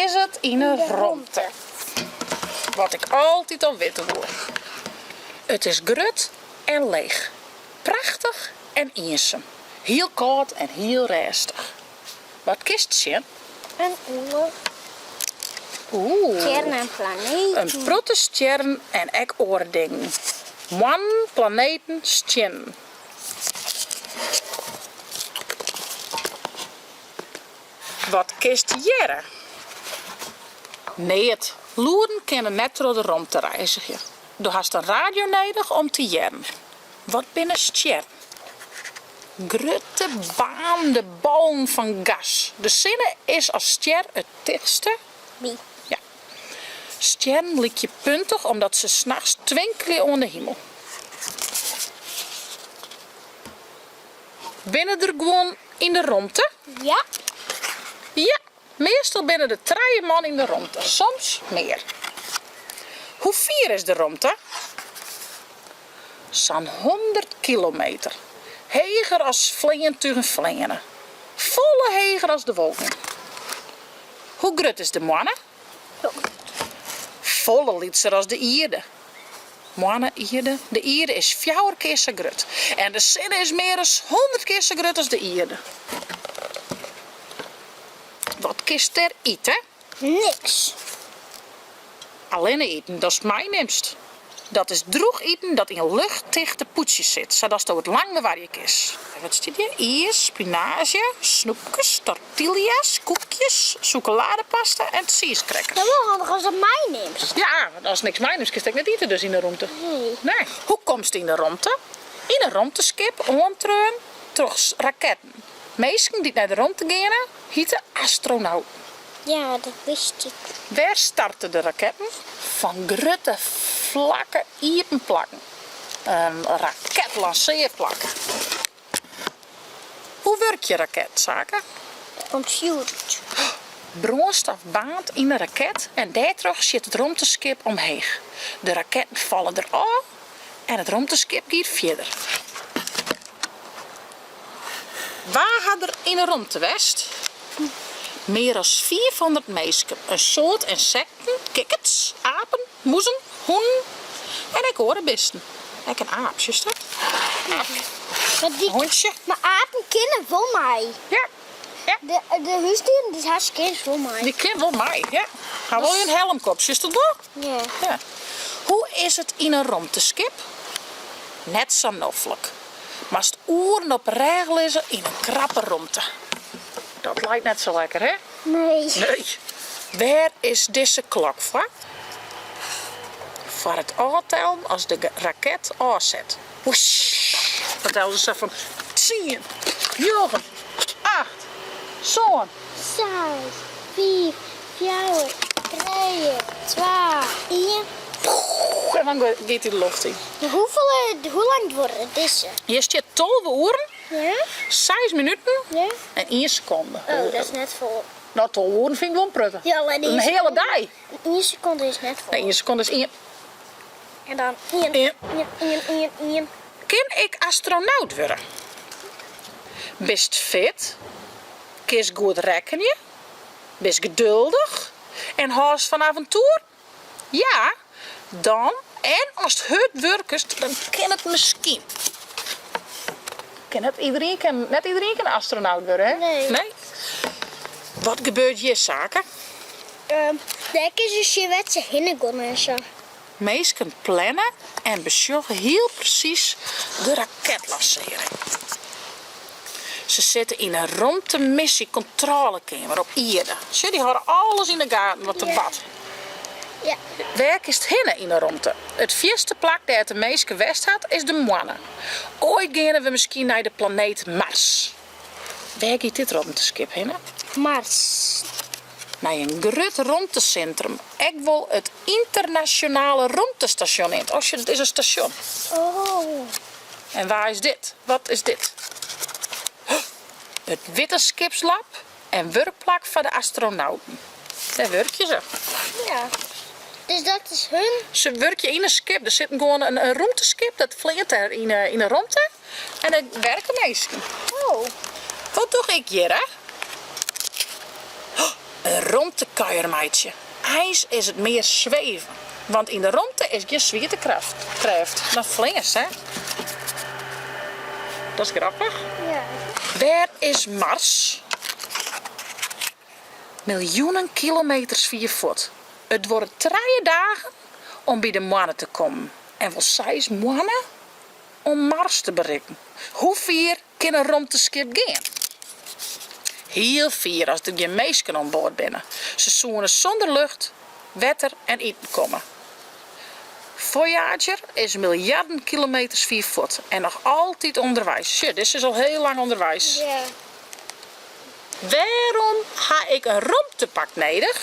is it yn 'e romte? Wat ik altyd al witte woe. It is grut en leech. Prachtich en iensum. Hiel kâld en hiel rêstich. Wat kinst sjen? In oer. Oeh. Stjerren en planeten. In protte stjerren en ek oare dingen. Moannen, planeten, stiennen. Wat kinst hearre? Neat. Lûden kinne net troch de romte reizgje. Do hast in radio nedich om te hearren. Wat binne stjerren? Grutte baarnende ballen fan gas. De sinne is as stjer it tichtste by. Ja. Stjerren lykje puntich omdat se nachts twinkelje oan de himel. Binne der guon yn de romte? Ja. Ja, meastal binne der trije man yn de romte, soms mear. Hoe fier is de romte? Sa'n hûndert kilometer. Heger as fleantugen fleane. Folle heger as de wolken. Hoe grut is de moanne? Folle lytser as de ierde. Moanne, ierde. De ierde is fjouwer kear sa grut. En de sinne is mear as hûndert kear sa grut as de ierde. Wat kinst dêr ite? Niks. Allinne iten datst meinimst. Dat is drûch iten dat yn luchttichte pûdsjes sit, sadatsto it lang bewarje kinst. Wat stiet hjir? Iis, spinaazje, snoepkes, tortillas, koekjes, sûkeladepasta en tsiiscrackers. Dat wol handich ast dat meinimst. Ja, want ast niks meinimst kinst ek net ite dus yn de romte. Nee. Nee. Hoe komst yn de romte? Yn in romteskip oantreaun troch raketten. Minsken dy't nei de romte geane hite astronauten. Ja, dat wist ik. Wêr starte de raketten? Fan grutte, flakke, iepen plakken. In raketlansearplak. Hoe wurkje raketten, Sake? Der komt fjoer út. Brânstof baarnt yn de raket en dêrtroch sjit it romteskip omheech. De raketten falle der ôf en it romteskip giet fierder. Wa ha der yn 'e romte west? Mear as fiifhûndert minsken, in soad ynsekten, kikkerts, apen, mûzen, hûnen en ek oare bisten. Ek in aap, sjochst dat? Aap. Mar dy, Hûntsje. mar apen kinne wol mei. Ja. Ja. De, de húsdieren dy't hast kinne wol mei. Dy kinne wol mei, ja. Ha wol in helmke op, sjochst dat wol? Ja. Ja. Hoe is it yn in romteskip? Net sa noflik. Moatst oeren op 'e rêch lizze yn in krappe romte. Dat leit net sa lekker, hè? Nee. Nee. Wêr is dizze klok foar? Foar it ôftellen as de raket ôfset. Woesj! Dan telle se sa fan tsien, njoggen, acht, sân. Seis, fiif, fjouwer, trije, twa, ien. En dan giet hy de loft yn. Hoefolle, hoe lang duorret dizze? Hjir stiet 12 oeren, Ja? 6 minuten Ja? en ien sekonde. Oh, dat is net folle. No, 12 oeren fyn ik wol in protte. Ja, mar In hiele dei. Ien sekonde is net folle. Nee, ien sekonde is ien. En dan ien, Ien. ien, ien, ien, ien. Kin ik astronaut wurde? Bist fit? Kinst goed rekkenje? Bist geduldich? En hâldst fan aventoer? Ja, dan en ast hurd wurkest, dan kin it miskien. Kin net iderien kin, net iderien kin astronaut wurde, hè? Nee. Nee? Wat gebeurt hjir, Sake? Um, dêr kinne se sjen wêr't se hinne gean en sa. Minsken planne en besjogge hiel presys de raketlansearring. Se sitte yn in romtemissy-kontrôlekeamer op ierde. Sjoch, dy hâlde alles yn de gaten wat der bart. Ja. Wêr kinst hinne yn 'e romte? It fierste plak dêr't de minske west hat is de moanne. Oait geane we miskien nei de planeet Mars. Wêr giet dit romteskip hinne? Mars. Nei in grut romtesintrum, ek wol it Ynternasjonale Romtestasjon neamd. Oh sjoch, dat is in stasjon. Oh. En wa is dit? Wat is dit? It wittenskipslab en wurkplak foar de astronauten. Dêr wurkje se. Ja. Dus dat is hun? Se wurkje yn in skip. Der sit gewoan in rûmteskip, dat fleant dêr yn 'e romte. En dêr werke minsken. Oh. Wat doch ik hjir, hè? In. Romtekuier meitsje. Eins is it mear sweven, want yn de romte is gjin swiertekrêft. Dan fleanst, hè? Dat is grappich. Ja. Wêr is Mars? Miljoenen kilometers fier fuort. It duorret trije dagen om by de moanne te kommen en wol seis moanne om Mars te berikken. Hoe fier kin in romteskip gean? Hiel fier as der gjin minsken oan board binne. Se soene sûnder lucht, wetter en iten komme. Voyager is miljarden kilometers fier fuort en noch altyd ûnderweis. Sjoch, dizze is al hiel lang ûnderweis. Wêrom ha ik in romtepak nedich?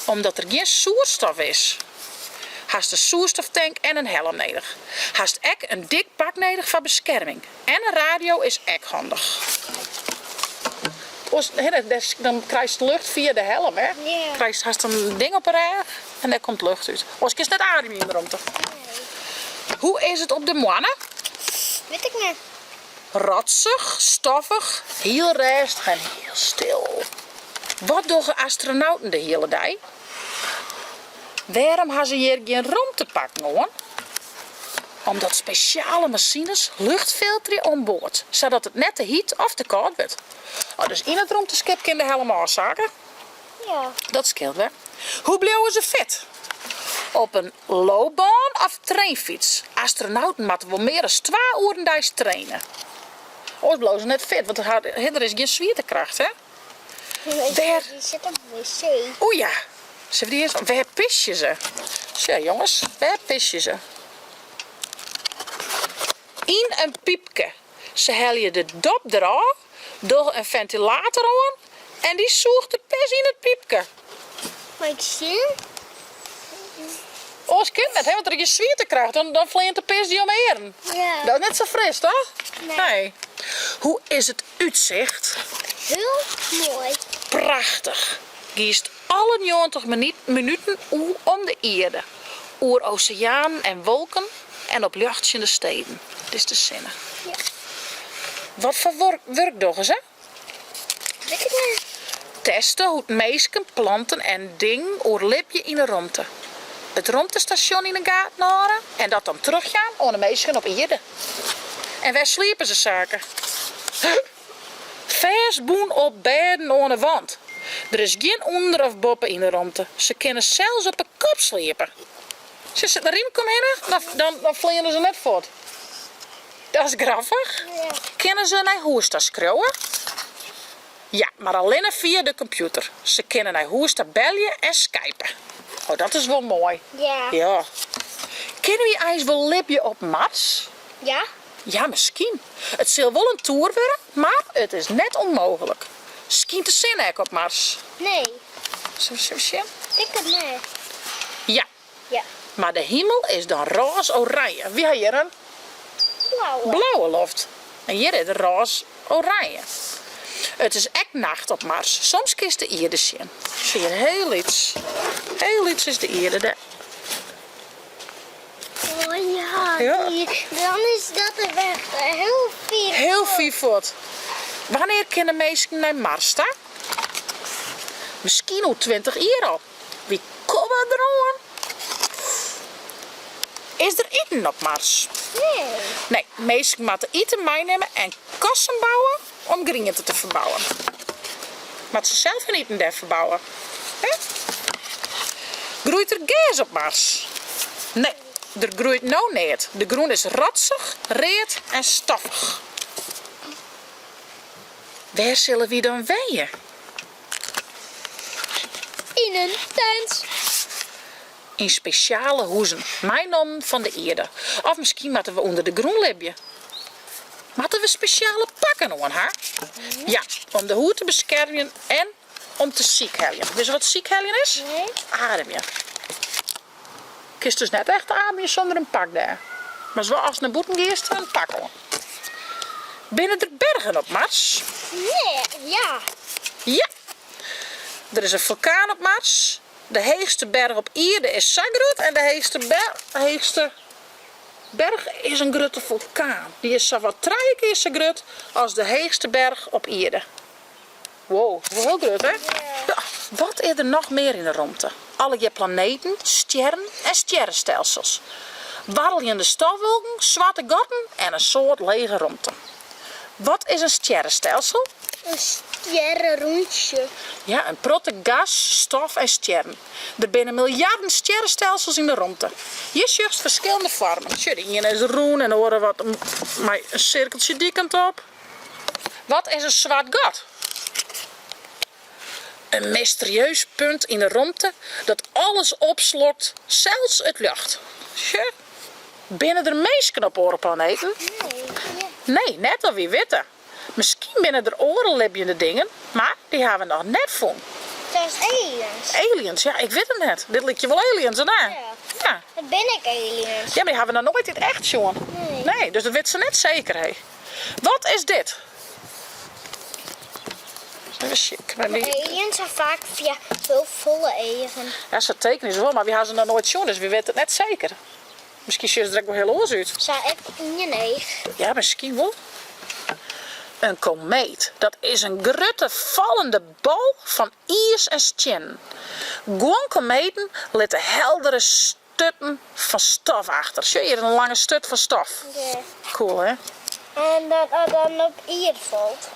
Omdat der gjin soerstof is, hast in soerstoftank en in helm nedich. Hast ek in dik pak nedich foar beskerming. En in radio is ek handich. Oars, dan krijst lucht fia de helm, hè? Krijst, hast in ding op 'e rêch en dêr komt lucht út. Oars kinst net ademje yn de romte. Hoe is it op de moanne? Wit ik net. Rotsich, stoffich, hiel rêstich en hiel stil. Wat dogge astronauten de hiele dei? Wêrom ha se hjir gjin romtepakken oan? Omdat spesjale masines lucht filterje oan board, sadat it net te hyt of te kâld wurdt. Oh, dus yn it romteskip kin de helm ôfsakke? Ja. Dat skeelt wer. Hoe bliuwe se fit? Op in loopbân of trainfyts? Astronauten moatte wol mear as twa oeren deis traine. Oars bliuwe se net fit, want der is gjin swiertekracht, hè? Wêr. Dy sit op de wc. O ja, sille we dy earst. Wêr pisje se? Sjoch jonges, wêr pisje se? Yn in pypke. Se helje de dop derôf, dogge in fentilator oan en dy sûcht de pis yn it pypke. Mei ik sjen? Oars kin it net, hè, want der is gjin swiertekracht. Dan, dan fleant de pis dy om 'e earen. Ja. Dat is net sa fris, toch? Nee. Nee. Hoe is it útsicht? Hiel moai. Prachtich. Giest alle 90 minuten om de ierde, oer oseanen en wolken en op ljochtsjende steden. Dit is de sinne. Ja. Wat foar wurk dogge se? Wit ik net. Teste hoe't minsken, planten en dingen oerlibje yn 'e romte. It romtestasjon yn 'e gaten hâlde en dat dan trochjaan oan de minsken op ierde. En wêr sliepe se saken? Fêstbûn op bêden oan 'e wand. Der is gjin ûnder of boppe yn 'e romte. Se kinne sels op 'e kop sliepe. Se sit in rymke omhinne, dan, dan fleane se net fuort. Dat is grappich. Kinne se nei hûs ta skriuwe? Ja, mar allinne fia de kompjûter. Se kinne nei hûs ta belje en skype. Oh, dat is wol moai. Ja. Ja. Kinne wy eins wol libje op Mars? Ja. Ja, miskien. It sil wol in toer wurde, mar it is net ûnmooglik. Skynt de sinne ek op Mars? Nee. Sille we sjen? Tink it net. Ja. Ja. Mar de himel is dan rôs-oranje. Wy ha hjir in blauwe. blauwe loft. En hjir is it rôs-oranje. It is ek nacht op Mars. Soms kinst de ierde sjen. Sjoch hjir hiel lyts. Hiel lyts is de ierde dêr. Oh ja, Ja. dan is dat er echt hiel fier Hiel fier fuort. Wannear kinne minsken nei Mars ta? Miskien oer 20 jier al. Wy komme deroan. Is der iten op Mars? Nee. Nee, minsken moatte iten meinimme en kassen bouwe om griente te ferbouwen. Moatte se sels hun iten dêr ferbouwe. Hè? Groeit der gers op Mars? Nee, der groeit no neat. De grûn is rotsich, read en stoffich. Wêr sille wy dan wenje? Yn in tent. Yn spesjale huzen, meinommen fan de ierde. Of miskien moatte we ûnder de grûn libje. Moatte we spesjale pakken oan ha? Ja, om de hûd te beskermjen en om te sykheljen. Witst wat sykheljen is? Nee. Ademje. Kinst dus net echt ademje sûnder in pak dêr. Mar wol ast nei bûten giest, in pak oan. Binne der bergen op Mars? Nee, ja. Ja. Der is in fulkaan op Mars. De heechste berch op ierde is sa grut en de heechste, heechste berch is in grutte fulkaan. Dy is sawat trije kear sa grut as de heechste berch op ierde. Wow, dat is wol hiel grut, hè? Ja. Wat is der noch mear yn de romte? Allegear planeten, stjerren en stjerrestelsels. Warreljende stofwolken, swarte gatten en in soad lege romte. Wat is in stjerrestelsel? In stjerrerûntsje. Ja, in protte gas, stof en stjerren. Der binne miljarden stjerrestelsels yn de romte. Hjir sjochst ferskillende foarmen. Sjoch, de iene is rûn en de oare wat mei in sirkeltsje dy kant op. Wat is in swart gat? In mysterieus punt yn de romte dat alles opslokt, sels it ljocht. Sjoch, binne der minsken op oare planeten? Nee, net dat wy witte. Miskien binne der oare libjende dingen, mar dy hawwe we noch net fûn. Sa as aliens? Aliens, ja, ik wit it net. Dit lykje wol aliens, of net? Ja. Ja. It binne ek aliens. Ja, mar dy hawwe we noch noait yn it echt sjoen. Nee. Nee, dus dat witte se net seker, hé. Wat is dit? Even sjen. Aliens ha faak hiel folle eagen. Ja, sa tekenje se wol, mar wy ha se noch noait sjoen, dus wy witte it net seker. Miskien sjogge se der ek wol hiel oars út. Se ha ek ien each. Ja, miskien wol. In komeet, dat is in grutte fallende bal fan iis en stiennen. Guon kometen litte heldere sturten fan stof achter. Sjoch hjir, in lange sturt fan stof. Ja. Cool, hè? En dat er dan op ierde falt?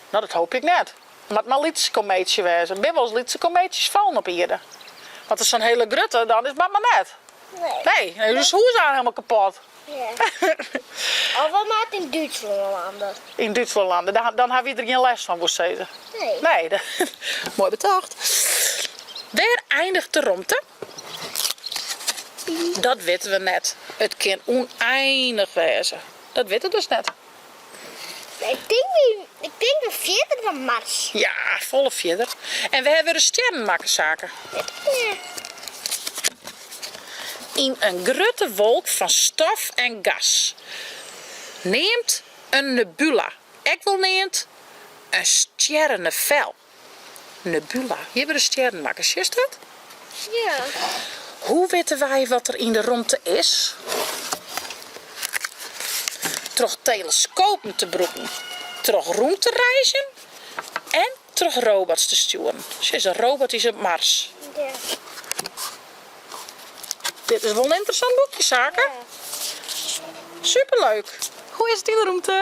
No, dat hoopje ik net. It moat mar in lyts komeetsje wêze. Der binne wolris lytse komeetsjes fallen op ierde. Want as sa'n hiele grutte, dan is it mar mar net. Nee. Nee, dan is ús hûs al helemaal kapot. Ja. Of we moatte yn Dútslân lande. Yn Dútslân lande, dan, dan ha wy der gjin lêst fan, woest sizze. Nee. Nee, moai betocht. Wêr eindiget de romte? Dat witte we net. It kin ûneinich wêze. Dat witte we dus net. Ik tink, ik tink wol fierder dan Mars. Ja, folle fierder. En wêr wurde stjerren makke, Sake? Wit ik net. Yn in grutte wolk fan stof en gas. Neamd in nebula, ek wol neamd in stjerrenefel. Nebula, hjir wurde stjerren makke, sjochst dat? Ja. Hoe witte wy wat der yn de romte is? Troch teleskopen te brûken, troch rûn te reizgjen en troch robots te stjoeren. Sjoch, in robot is op Mars. Ja. Dit is wol in ynteressant boekje, Sake. Ja. Superleuk. Hoe is it yn de rûmte?